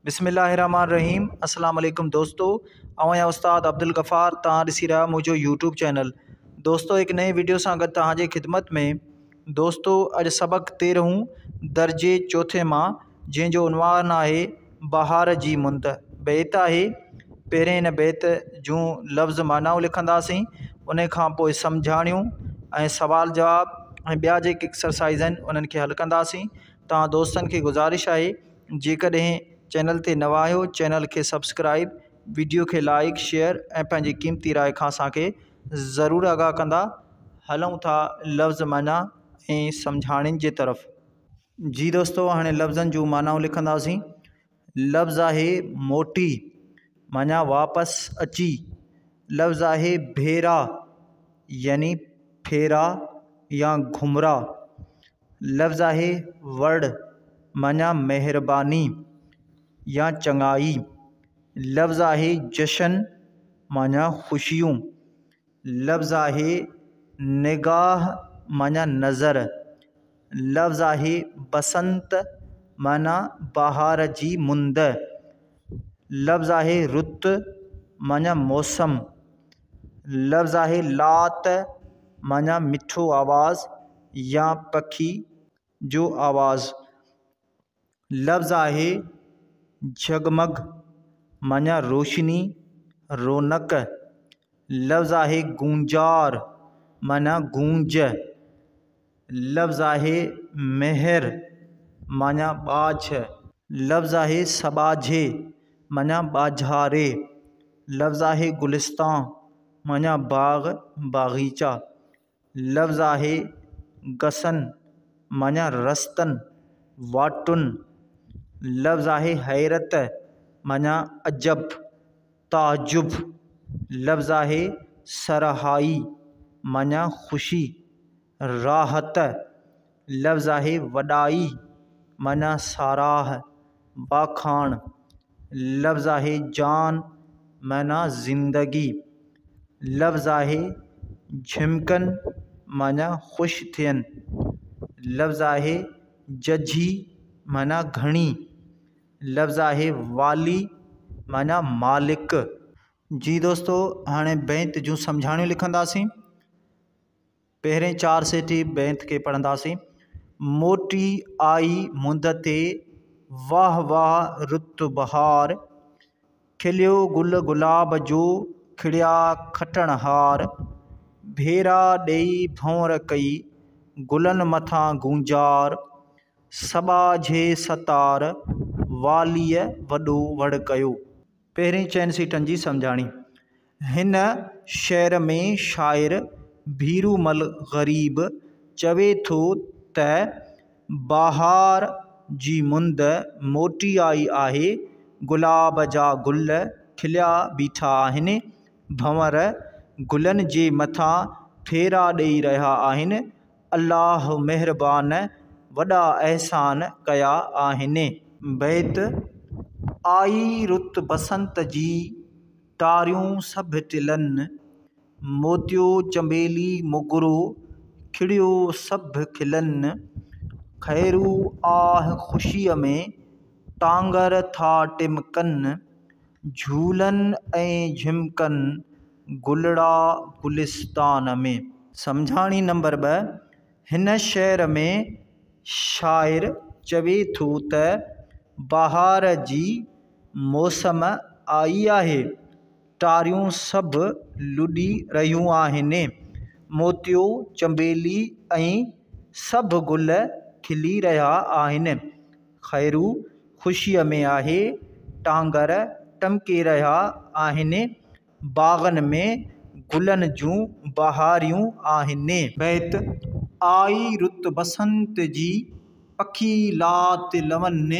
بسم الله الرحمٰن الرحيم السلام عليڪم دوستو آئون آهيان استاد عبدالغفار توهان ڏسي رهيا آهيو منهنجو يوٽيوب چينل دوستو هڪ نئين وڊيو سان گڏ توهان جي خدمت ۾ دوستو اڄ سبق تيرهون درجي چوٿين مان جنهن جو عنوان آهي بهار جي مند بيت آهي پهرين هن بيت جون لفظ معنائون لکنداسين ان کان پوء سمجهاڻيون ۽ سوال جواب ۽ ٻيا جيڪي ايڪسرسائز آهن انهن کي حل ڪنداسين توهان دوستن کي گذارش آهي جيڪڏهن چينل تي نوان آهيو چينل کي سبسڪرائب وڊيو کي لائيڪ شيئر ۽ پنهنجي قيمتي راء کان اسان کي ضرور آگاهه ڪندا. هلون ٿا لفظ معنيٰ ۽ سمجهاڻين جي طرف. جي دوستو هاڻي لفظن جون معنائون لکنداسين. لفظ آهي موٽي معنيٰ واپس اچي. لفظ آهي ڀيرا يعني ڦيرا يا گهمرا. لفظ آهي وڙ معنيٰ مهرباني يا چڱائي. لفظ آهي جشن معنيٰ خوشيون. لفظ آهي نگاهه معنيٰ نظر. لفظ آهي بسنت معنيٰ بهار جي مند. لفظ آهي رت معنيٰ موسم. لفظ آهي لات معنيٰ مٺو آواز يا پکي جو آواز. لفظ آهي جهڳمڳ معنيٰ روشني، رونق. لفظ آهي گونجار معنيٰ گونج. لفظ آهي مهر معنيٰ ٻاجهه. لفظ آهي سٻاجهي معنيٰ ٻاجهاري. لفظ آهي گلستان معنيٰ باغ، باغيچا. لفظ آهي گسن معنيٰ رستن، واٽن. لفظ آهي حيرت معنيٰ عجب، تعجب. لفظ آهي سرهائي معنيٰ خوشي، راحت. لفظ آهي وڏائي معنيٰ ساراهه، واکاڻ. لفظ آهي جان معنيٰ زندگي. لفظ آهي جهمڪن معنيٰ خوش ٿين. لفظ آهي ججهي معنيٰ گهڻي. لفظ آهي والي معنيٰ مالڪ. جي دوستو هاڻي بيت جون سمجهاڻيون لکنداسين. پهرين چار سيٽي بيت کي پڙهنداسين. موٽي آئي مند تي، واهه واهه رت بهار. کليو گل گلاب جو، کڙيا کٽڻهار. ڀيرا ڏيئي ڀنور ڪئي، گلن مٿان گونجار. سٻاجهي ستار، واليء وڏو وڙ ڪيو. پهرين چئن سيٽن جي سمجهاڻي، هن شعر ۾ شاعر ڀيرومل غريب چوي ٿو ته بهار جي مند موٽي آئي آهي، گلاب جا گل کليا بيٺا آهن، ڀنور گلن جي مٿان ڦيرا ڏئي رهيا آهن، الله مهربان وڏا احسان ڪيا آهن. بيت، آئي رت بسنت جي، ٽاريون سڀ ٽلن، موتيو چنبيلي موگرو، کڙيو سڀ کلن، خيرو آهه خوشيء ۾، ٽانگر ٿا ٽمڪن، جهولن ۽ جهمڪن، گلڙا گلستان ۾. سمجهاڻي نمبر ٻه، هن شعر ۾ شاعر چوي ٿو ته بهار جي موسم آئي آهي، ٽاريون سڀ لڏي رهيون آهن، موتيو، چنبيلي ۽ سڀ گل کلي رهيا آهن. خيرو خوشيء ۾ آهي، ٽانگر ٽمڪي رهيا آهن، باغن ۾ گلن جون بهاريون آهن. بيت، آئي رت بسنت جي، پکي لات لون،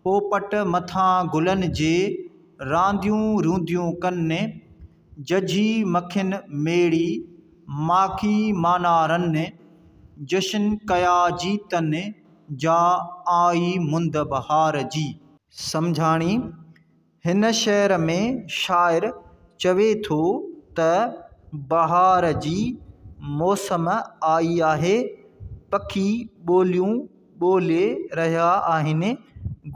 پوپٽ مٿان گلن جي، رانديون رونديون ڪن، ججهي مکين ميڙي، ماکي مانارن، جشن ڪيا جيتن، جا آئي مند بهار جي. سمجهاڻي، هن شعر ۾ شاعر چوي ٿو ته بهار جي موسم آئي آهي، پکي ٻوليون ٻولي رهيا آهن،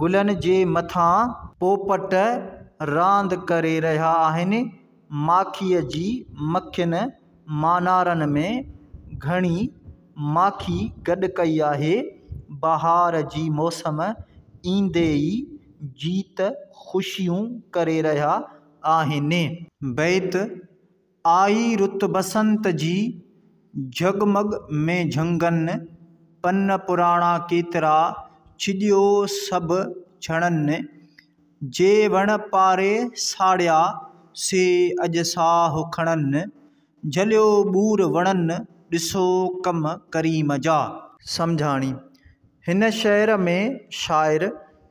گلن جي مٿان پوپٽ راند ڪري رهيا آهن. ماکيء جي مکين مانارن ۾ گهڻي ماکي گڏ ڪئي آهي. بهار جي موسم ايندي ئي جيت خوشيون ڪري رهيا آهن. بيت، آئي رت بسنت جي، جهڳمڳ ۾ جهنگن، پن پراڻا ڪيترا، ڇڄيو سڀ ڇڻن، جي وڻ پاري ساڙيا، سي اڄ ساهه کڻن، جهليو ٻور وڻن، ڏسو ڪم ڪريم جا. سمجهاڻي، هن شعر ۾ شاعر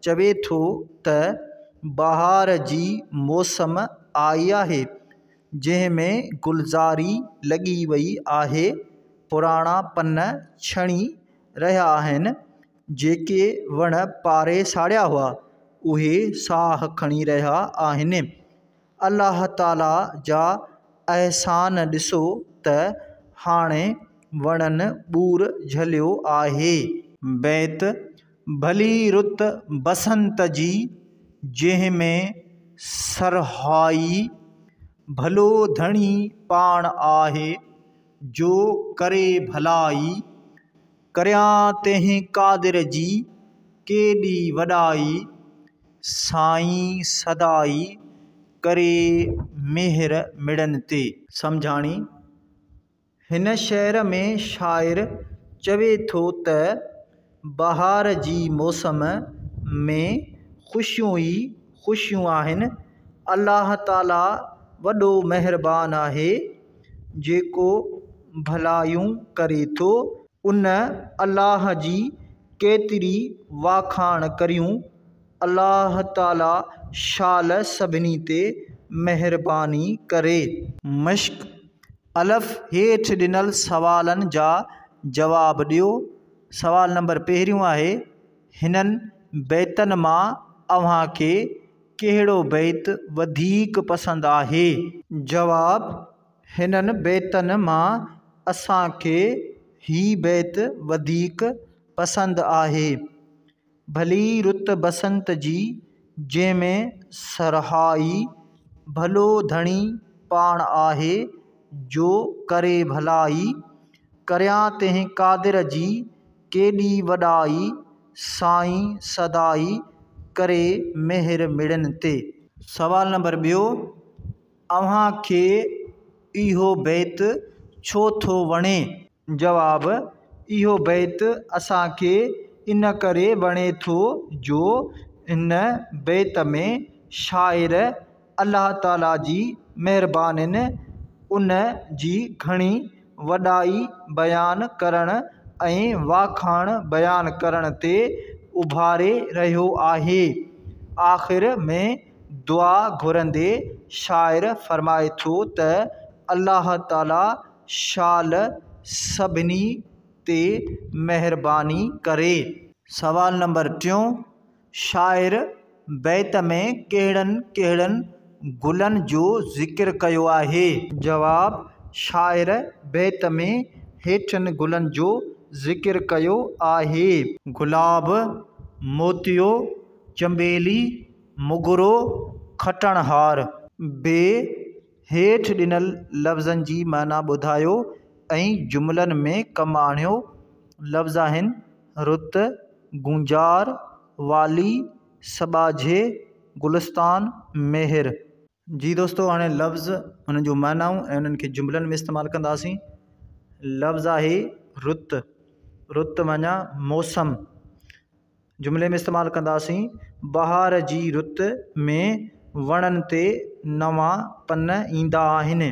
چوي ٿو ته بهار جي موسم آئي آهي، جنهن ۾ گلزاري لڳي وئي آهي، پراڻا پن ڇڻي رهيا آهن، جيڪي وڻ پاري ساڙيا هئا، اهي ساهه کڻي رهيا آهن. الله تعاليٰ جا احسان ڏسو ته هاڻي وڻن ٻور جهليو آهي. بيت، ڀلي رت بسنت جي، جنهن ۾ سرهائي، ڀلو ڌڻي پاڻ آهي، جو ڪري ڀلائي، ڪريان تنهن قادر جي، ڪيڏي وڏائي، سائين سدائي، ڪري مهر مڙن تي. سمجهاڻي، هن شعر ۾ شاعر چوي ٿو ته بهار جي موسم ۾ خوشيون ئي خوشيون آهن. الله تعاليٰ وڏو مهربان آهي، جيڪو ڀلايون ڪري ٿو. ان الله جي ڪيتري واکاڻ ڪريون. الله تعاليٰ شال سڀني تي مهرباني ڪري. مشق، الف، هيٺ ڏنل سوالن جا جواب ڏيو. سوال نمبر پهريون آهي، هنن بيتن مان اوهان کي ڪهڙو بيت وڌيڪ پسند آهي؟ جواب، هنن بيتن مان اسان کي هي بيت وڌيڪ پسند آهي. ڀلي رت بسنت جي، جنهن ۾ سرهائي، ڀلو ڌڻي پاڻ آهي، جو ڪري ڀلائي، ڪريان تنهن قادر جي، ڪيڏي وڏائي، سائين سدائي، ڪري مهر مڙن تي. سوال نمبر ٻيو، اوهان کي اهو بيت ڇو ٿو وڻي؟ جواب، اهو بيت اسان کي ان ڪري وڻي ٿو جو هن بيت ۾ شاعر الله تعاليٰ جي مهربانين، ان جي گهڻي وڏائي بيان ڪرڻ ۽ واکاڻ بيان ڪرڻ تي اڀاري رهيو آهي. آخر ۾ دعا گهرندي شاعر فرمائي ٿو ته الله تعاليٰ شال سڀني تي مهرباني ڪري. سوال نمبر ٽيون، شاعر بيت ۾ ڪهڙن ڪهڙن گلن جو ذڪر ڪيو آهي؟ جواب، شاعر بيت ۾ هيٺين گلن جو ذڪر ڪيو آهي. گلاب، موتيو، چنبيلي، مگرو، کٽڻهار. بي، هيٺ ڏنل لفظن جي معنيٰ ٻڌايو ۽ جملن ۾ ڪم آڻيو. لفظ آهن، رت، گونجار، والي، سٻاجهي، گلستان، ميهر. جي دوستو هاڻي لفظ انهن جون معنائون ۽ انهن کي جملن ۾ استعمال ڪنداسين. لفظ آهي رت، رت معنيٰ موسم. جملي ۾ استعمال ڪنداسين، بهار جي رت ۾ وڻن تي نوان پن ايندا آهن.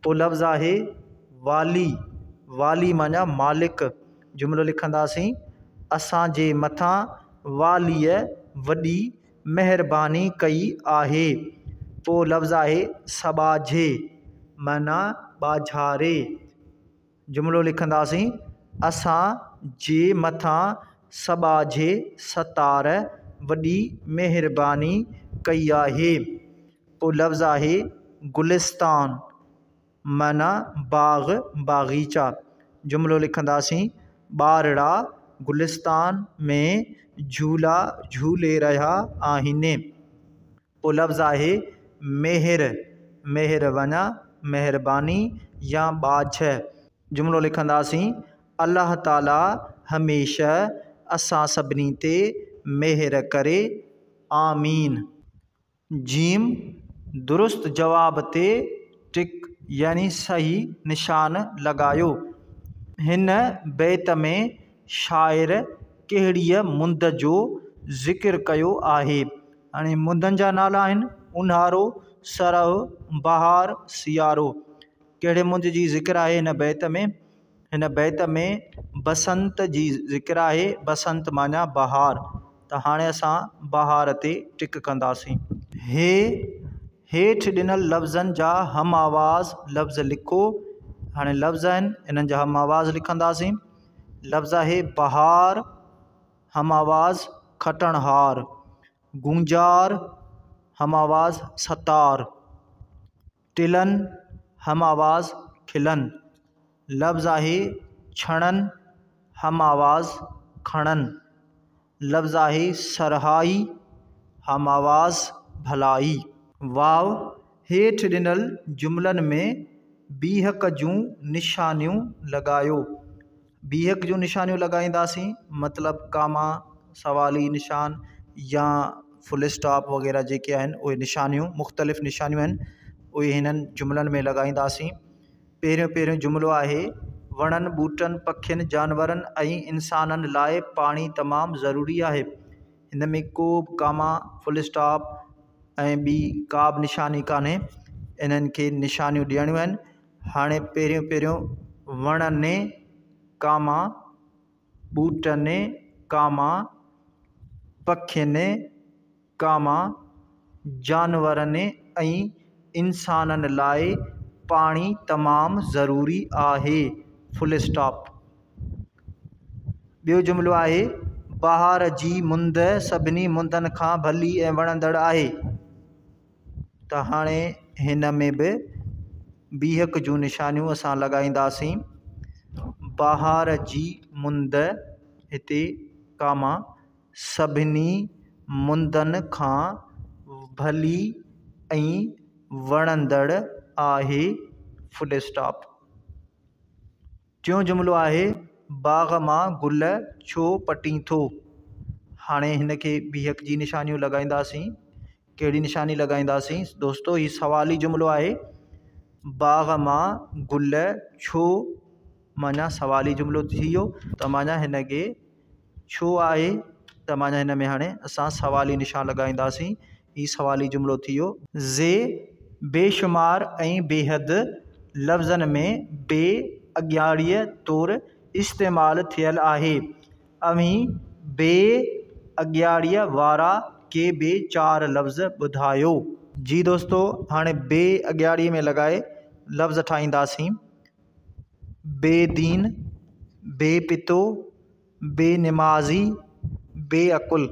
پوء لفظ آهي والي، والي معنيٰ مالڪ. جملو لکنداسين، اسان جي مٿان واليء وڏي مهرباني ڪئي آهي. پوء لفظ آهي سٻاجهي معنيٰ ٻاجهاري. جملو لکنداسين، اسان جي مٿان سٻاجهي ستار وڏي مهرباني ڪئي آهي. پوء لفظ آهي گلستان معنيٰ باغ، باغيچا. جملو لکنداسين، ٻارڙا گلستان ۾ جهولا جهولي رهيا آهن. پوء لفظ آهي مهر، مهر معنيٰ مهرباني يا ٻاجهه. جملو لکنداسين، الله تعاليٰ هميشه اسان سڀني تي مهر ڪري. آمين. جيم، درست جواب تي ٽڪ يعني صحيح نشان لڳايو. هن بيت ۾ شاعر ڪهڙيء مند جو ذڪر ڪيو آهي؟ هاڻي مندن جا نالا آهن، اونهارو، سرء، بهار، سيارو. ڪهڙي مند جي ذڪر آهي هن بيت ۾؟ هن بيت ۾ بسنت جي ذڪر آهي، بسنت معنيٰ بهار، ته هاڻي اسان بهار تي ٽڪ ڪنداسين. هي هيٺ ڏنل لفظن جا هم آواز لفظ لکو. هاڻي لفظ آهن انهن جا هم آواز لکنداسين. لفظ آهي بهار، هم آواز کٽڻهار، گونجار، هم آواز ستار. ٽلن، هم آواز کلن. لفظ آهي ڇڻن، هم آواز کڻن. لفظ آهي سرهائي، هم آواز ڀلائي. واو، هيٺ ڏنل جملن ۾ بيهڪ جون نشانيون لڳايو. بيهڪ جون نشانيون لڳائينداسين مطلب ڪاما، سوالي نشان يا فل اسٽاپ وغيره جيڪي آهن اهي نشانيون مختلف نشانيون آهن اهي هنن جملن ۾ لڳائينداسين. پهريون پهريون جملو آهي وڻن، ٻوٽن، پکين، جانورن ۽ انسانن لاء پاڻي تمام ضروري آهي. هن ۾ ڪو به ڪاما، فل اسٽاپ ۽ ٻي ڪا به نشاني ڪانهي انهن کي نشانيون ڏيڻيون آهن. هاڻي پهريون پهريون وڻن، ڪاما، ٻوٽن، ڪاما، پکين، ڪاما، جانورن ۽ انسانن لاء پاڻي تمام ضروري آهي. Full stop. ٻيو جملو آهي، بهار جي مند سڀني مندن کان ڀلي ۽ وڻندڙ آهي. ته هاڻي هن ۾ به بيهڪ جون نشانيون اسان لڳائينداسين. بهار جي مند هتي ڪاما سڀني مندن کان ڀلي ۽ وڻندڙ آهي. Full stop. ٽيون جملو آهي، باغ مان گل ڇو پٽين ٿو؟ هاڻي هن کي بيهڪ جي نشانيون لڳائينداسين. ڪهڙي نشاني لڳائينداسين؟ دوستو هي سوالي جملو آهي. باغ مان گل ڇو معنيٰ سوالي جملو ٿي ويو ته معنيٰ هن کي ڇو آهي ته معنيٰ هن ۾ هاڻي اسان سوالي نشان لڳائينداسين. هي سوالي جملو ٿي ويو. زي، بيشمار ۽ بيحد لفظن ۾ بي اڳياڙيء طور استعمال ٿيل آهي. اوهين بي اڳياڙيء وارا ڪي به چار لفظ ٻڌايو. جي دوستو هاڻي بي اڳياڙيء ۾ لڳائي لفظ ٺاهينداسين. بي دين، بي پتو، بي نمازي، بي عقل.